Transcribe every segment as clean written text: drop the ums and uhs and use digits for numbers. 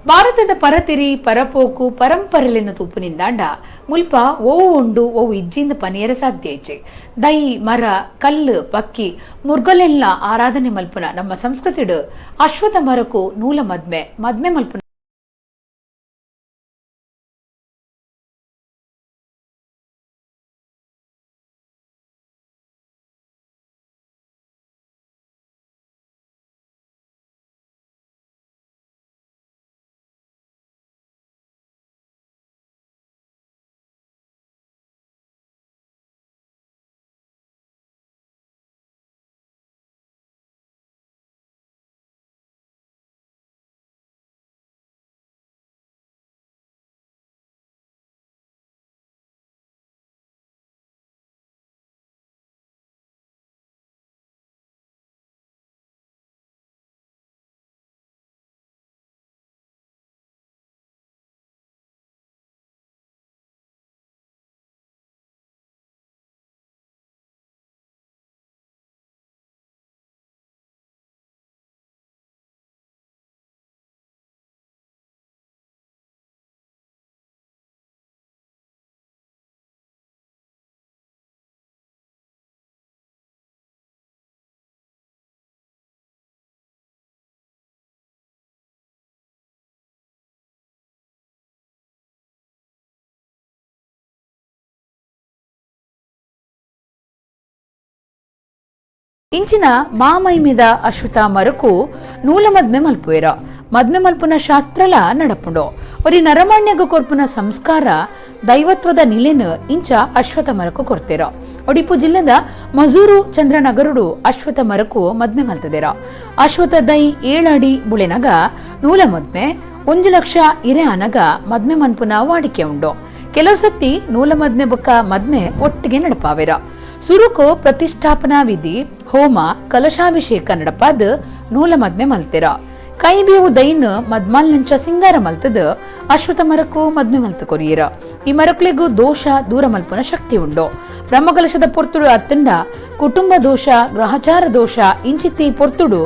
ಭಾರತದ ಪರತಿರಿ ಪರಪೋಕು ಪರಂಪರೆಲೆನ ತೂಪುನಿಂದಾಂಡ ಮುಲ್ಪ ಓವು ಉಂಡು ಓವು ಇಜ್ಜಿಂದ ಪನಿಯರ ಸಾಧ್ಯ ಇಜ್ಜೆ. ದೈ ಮರ ಕಲ್ಲು ಪಕ್ಕಿ ಮುರ್ಗಲೆಲ್ಲ ಆರಾಧನೆ ಮಲ್ಪುನ ನಮ್ಮ ಸಂಸ್ಕೃತಿಡು ಅಶ್ವಥ ಮರಕು ನೂಲ ಮದ್ಮೆ ಮದ್ಮೆ ಮಲ್ಪುನ ಇಂಚಿನ ಮಾಮೈಮಿದ ಅಶ್ವಥ ಮರಕು ನೂಲ ಮದ್ಮೆ ಮಲ್ಪುವೆರ. ಮದ್ಮೆ ಮಲ್ಪುನ ಶಾಸ್ತ್ರಲ ನಡಪುಂಡು. ಒರಿ ನರಮಾನ್ಯಗ ಕೊರ್ಪುನ ಸಂಸ್ಕಾರ ದೈವತ್ವದ ನಿಲೆನು ಇಂಚ ಅಶ್ವಥ ಮರಕು ಕೊರ್ತೆರ. ಒಡಿಪು ಜಿಲ್ಲೆದ ಮಜೂರು ಚಂದ್ರನಗರುಡು ಅಶ್ವಥ ಮರಕು ಮದ್ಮೆ ಮಲ್ತದೆರ. ಅಶ್ವಥ ದೈ 7 ಅಡಿ ಬುಳೆನಗ ನೂಲ ಮದ್ಮೆ, 1 ಲಕ್ಷ ಇರೆ ಅನಗ ಮದ್ಮೆ ಮನ್ಪುನ ವಾಡಿಕೆ ಉಂಡು. ಕೆಲವು ಸತ್ತಿ ನೂಲ ಮದ್ಮೆ ಬೊಕ್ಕ ಮದ್ಮೆ ಒಟ್ಟಿಗೆ ನಡಪಾವೆರ. ಸುರುಕು ಪ್ರತಿಷ್ಠಾಪನಾ ವಿಧಿ, ಹೋಮ, ಕಲಶಾಭಿಷೇಕ ನಡಪಾದ ನೂಲ ಮದ್ಮೆ ಮಲ್ತೆರ. ಕೈಬೇವು ದೈನ್ ಮದ್ಮಾಲ್ನಂಚ ಸಿಂಗಾರ ಮಲ್ತದ ಅಶ್ವಥ ಮರಕು ಮದ್ಮೆ ಮಲ್ತ ಕೊರಿಯರ. ಈ ಮರಕ್ಲೆಗೂ ದೋಷ ದೂರ ಮಲ್ಪುನ ಶಕ್ತಿ ಉಂಡು. ಬ್ರಹ್ಮಕಲಶದ ಪೊರ್ತುಡು ಅತ್ತಂಡ ಕುಟುಂಬ ದೋಷ, ಗ್ರಹಚಾರ ದೋಷ ಇಂಚಿತ್ತಿ ಪೊರ್ತುಡು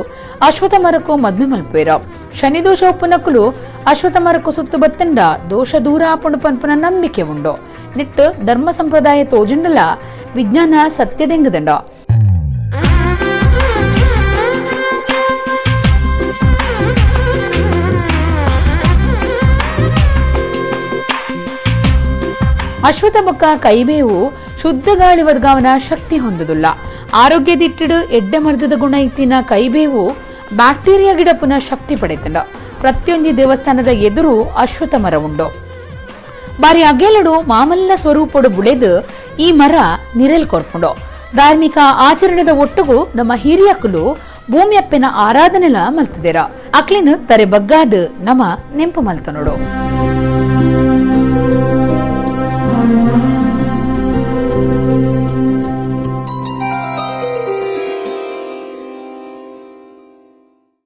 ಅಶ್ವಥ ಮರಕು ಮದ್ಮೆ ಮಲ್ಪುವೆರ. ಶನಿ ದೋಷ ಉಪ್ಪುನಕುಲು ಅಶ್ವಥ ಮರಕು ಸುತ್ತು ಬತ್ತಂಡ ದೋಷ ದೂರ ಆಪುಂಡು ಪನ್ಪುನ ನಂಬಿಕೆ ಉಂಡು. ನಿಟ್ಟು ಧರ್ಮ ಸಂಪ್ರದಾಯ ತೋಜುಂಡಲ ವಿಜ್ಞಾನ ಸತ್ಯದೆಂಗದಂಡ. ಅಶ್ವಥ ಬೊಕ್ಕ ಕೈಬೇವು ಶುದ್ಧ ಗಾಳಿ ಒದಗಾವನ ಶಕ್ತಿ ಹೊಂದುದಿಲ್ಲ. ಆರೋಗ್ಯದಿಟ್ಟಿಡು ಎಡ್ಡೆ ಮರ್ದದ ಗುಣ ಇತ್ತಿನ ಕೈಬೇವು ಬ್ಯಾಕ್ಟೀರಿಯಾ ಗಿಡಪುನ ಶಕ್ತಿ ಪಡೆತಂಡ. ಪ್ರತಿಯೊಂದು ದೇವಸ್ಥಾನದ ಎದುರು ಅಶ್ವಥ ಮರ ಉಂಡು. ಬಾರಿ ಅಗೆಲಡು ಮಾಮಲ್ಲ ಸ್ವರೂಪಡು ಬುಳೆದು ಈ ಮರ ನಿರೆಲ್ ಕೊರ್ಪುಂಡು. ಧಾರ್ಮಿಕ ಆಚರಣೆದ ಒಟ್ಟುಗು ನಮ್ಮ ಹಿರಿಯಕುಲು ಭೂಮಿಯಪ್ಪನ ಆರಾಧನೆಲ ಮಲ್ತದಿರ. ಅಕ್ಲಿನ ತರೆ ಬಗ್ಗಾದು ನಮ್ಮ ನೆಂಪು ಮಲ್ತನೋಡು.